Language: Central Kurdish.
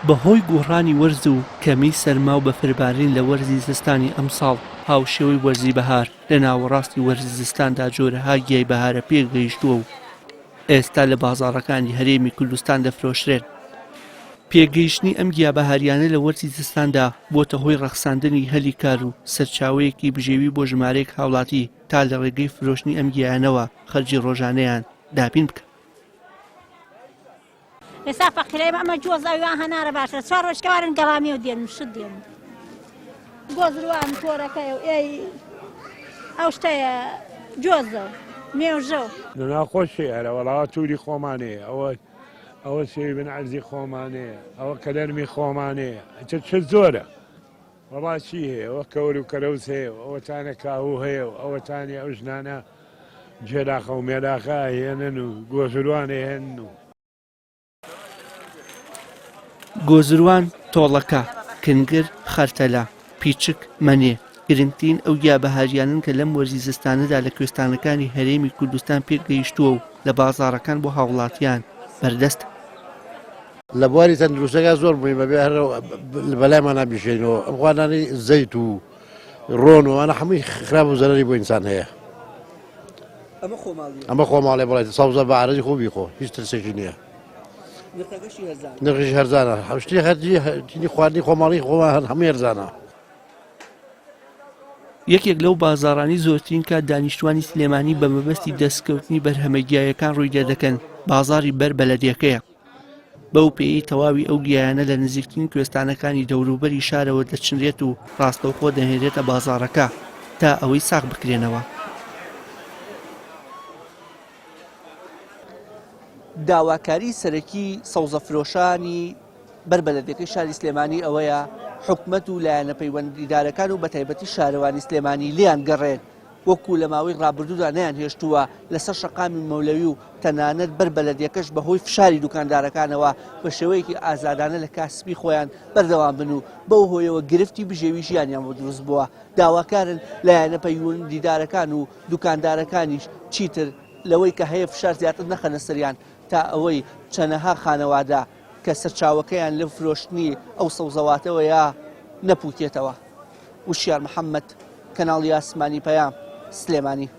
بەهۆی گۆڕانی وەرز و کەمی سەرما و بەفربارین لە وەرزی زستانی ئەمساڵ هاوشێوەی وەرزی بەهار لە ناوەڕاستی وەرزی زستاندا جۆرەها گیای بەهارە پێگەیشتووە و ئێستا لە بازاڕەکانی هەرێمی کوردستان دەفرۆشرێن. پێگەیشتنی ئەم گیا بەهاریانە لە وەرزی زستاندا بۆتە هۆی ڕەخساندنی هەلی کار و سەرچاوەیەکی بژێوی بۆ ژمارەیەک هاوڵاتی تا لە ڕێگەی فرۆشتنی ئەم گیایانەوە خەرجی ڕۆژانەیان دابین بکەن. ئێستا فەقیرە ئێمە ئەمە گۆز ئەویا هەنارە باشە چوار ڕۆژ کەوارن گەڵامیەو دێنن شت دێنن گۆزروان تۆرەکەی و ئەی ئەو شتەیە گۆزە و مێوژە و ناخۆشی هەرە وەڵا توری خۆمانەیە ئەوە ئەوە سێوی بن عەرزی خۆمانەیە ئەوە کەلەرمی خۆمانەیە چ چ زۆرە وەڵا چی هەیە ئەوە کەور و کەرەوز هەیە و ئەوەتانە کاهوو هەیە و ئەوەتانی ئەو ژنانە جێلاخە و مێلاخە ئەهێنن و گۆزروان ئەهێنن و. گۆزروان، تۆڵەکە، کنگر، خەرتەلە، پیچک، مەنێ، گرنگترین ئەو گیا بەهاریانەن کە لەم وەرزی زستانەدا لە کوێستانەکانی هەرێمی کوردستان پێگەیشتووە و لە بازاڕەکان بۆ هاوڵاتیان بەردەستە. لە بواری تەندروستەکە زۆر مهمە بێ هەر بەلایمانە بیشێنەوە ئەم خواردنانەی زەیت و ڕۆن و ئەوانە هەمووی خراپ و زەرەری بۆ ئینسان هەیە ئەمە خۆماڵیە ئەمە خۆماڵێ بڵێت سەوزە بە عەرەزی خۆ بیخۆ هیچ ترسێکی نییە نرخەکەشی هەرزانە نرخیش هەرزانە شتی هەرجی خواردنی خۆماڵی خۆمان هەمووی هەرزانە. یەکێک لەو بازاڕانەی زۆرترین کات دانیشتوانی سلێمانی بە مەبەستی دەستکەوتنی بەرهەمە گیایەکان ڕووی لێدەکەن، بازاڕی بەر بەلەدیەکەیە. بەو پێیەی تەواوی ئەو گیایانە لە نزیکترین کوێستانەکانی دەوروبەری شارەوە دەچنرێت و ڕاستەوخۆ دەهێنرێتە بازاڕەکە تا ئەوەی ساغ بکرێنەوە. داواکاری سەرەکی سەوزەفرۆشانی بەر بەلەدیەکەی شاری سلێمانی ئەوەیە حکومەت و لایەنە پەیوەندیدارەکان و بەتایبەتی شارەوانی سلێمانی لێیان گەڕێن وەکو لە ماوەی ڕابردوودا نەیانهێشتووە لەسەر شەقامی مەولەوی و تەنانەت بەر بەلەدیەکەش بەهۆی فشاری دوکاندارەکانەوە بە شێوەیەکی ئازادانە لە کاسبی خۆیان بەردەوام بن و بەو هۆیەوە گرفتی بژێوی ژیانیان بۆ دروست بووە داواکارن لایەنە پەیوەندیدارەکان و دوکاندارەکانیش چیتر لەوەی کە هەیە فشار زیاتر نەخەنە سەریان تا ئەوەی چەنەها خانەوادە کە سەرچاوەکەیان لە فرۆشتنی ئەو سەوزەواتەوەیە نەپوکێتەوە. وشیار محەمەد، کەناڵی ئاسمانی پەیام، سلێمانی.